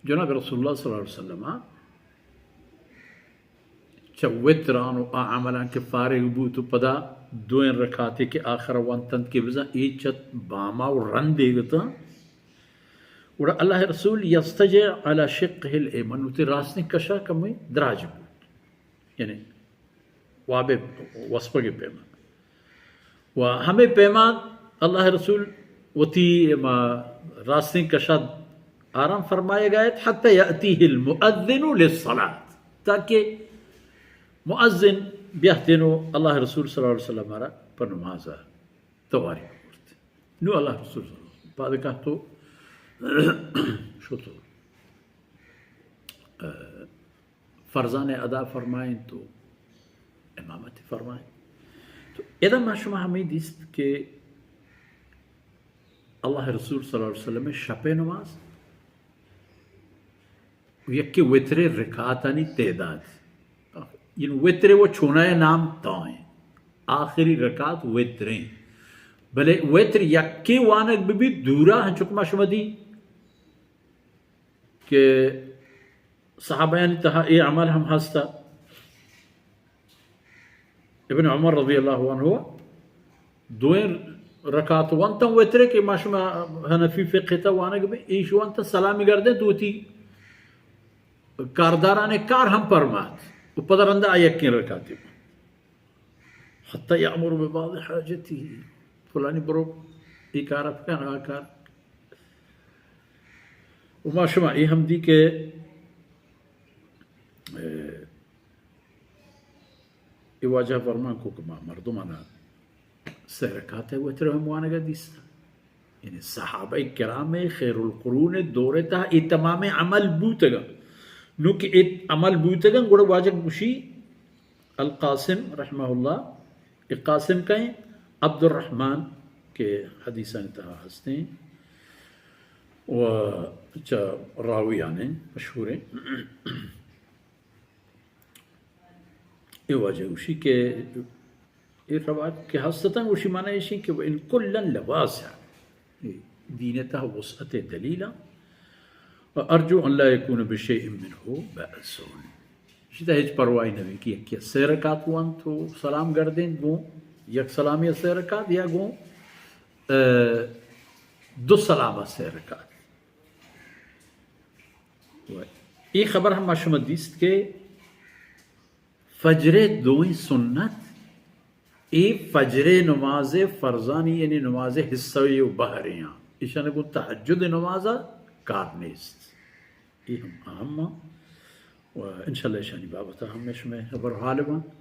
جناب رسول اللہ صلی اللہ علیہ وسلم چہ وتران و آ عملان کہ فارغ بوت و پدا دوئیں رکعتے کہ آخر وانتنت کہ بزاں اے چت باما و رندے گتاں، گڑا اللہ رسول یضطجع علی شقه الایمن، وتی راستیں کشا کمے دراج بوت، یعنی وابے وسپگے پیما۔ و ہمے پیما اللہ رسول وتی ما راستیں کشا آرام فرمائے گایت، حتی یأتیه المؤذن للصلاة، تاکہ مؤذن بیاہتین و اللہ رسول صلی اللہ علیہ وسلم را پہ نمازا تواری بکرت۔ نو اللہ رسول صلی اللہ علیہ وسلم پاد کاہت و شت و فرضان ادا فرمائیں تو امامت فرمائیں۔ تو ادا ما شما ہمیں دیست کہ اللہ رسول صلی اللہ علیہ وسلم شپ نماز و یکی وتر رکعتانی تعداد، یعنی وتر و چونائے نام تائیں، آخری رکعت وتریں، بلے وتر یکی وانگ ببی دورا، ہنچک ما شما دی کہ صحابیانی تہا اے عمل ہم ہستا۔ ابن عمر رضی اللہ عنہ دوئیں رکعت وانتن وترے کہ ما شما حنفی فقہ تا وانگ بے، ایش وانتن سلامی گردیں تو وتی کارداران کار ہم پرمات و پدا رندا آ یکیں رکعتی۔ حتی یأمر ببعض حاجته، فلانی برو ای کار بکن، آ کار۔ و ما شما ای ہم دی کہ، اے، ای واجہ فرمان کو کہ ما مردمانا سہ رکعت وتر ہم وانگا دیستا۔ یعنی صحابہ کرام خیر القرون دور تہا ای تمام عمل بوتگا۔ نو کہ ای عمل بوتگا، گڑا واجہ گوشی القاسم رحمہ اللہ، اے قاسم کئیں؟ عبدالرحمن کہ حدیثانی تہا ہستیں و چہ راویانیں مشہوریں۔ اے واجہ گوشی کہ اے روایت کہ ہستتاں، گوشی معنی ایشی کہ وإن كلا لواسع، اے دین تہا وسعت دلیلاں، و أرجو أن لا يكون بشيء منه بأس۔ اشی تہا ہچ پرواہی نبی کہ یکی سہ رکعت وانت و سلام گردینت گوں یک سلامی سہ رکعت یا گوں، اے، دو سلام سہ رکعت۔ و اے خبر ہم ما شما دیست کہ فجر دوئیں سنت، اے فجر نماز فرضانی، یعنی نماز حصہ و بہرے آں۔ ایشان گوں تہجد نماز کار نیست۔ اے ہم اہم آں۔ و انشاءاللہ ایشانی بابت ہم شما خبر حال باں۔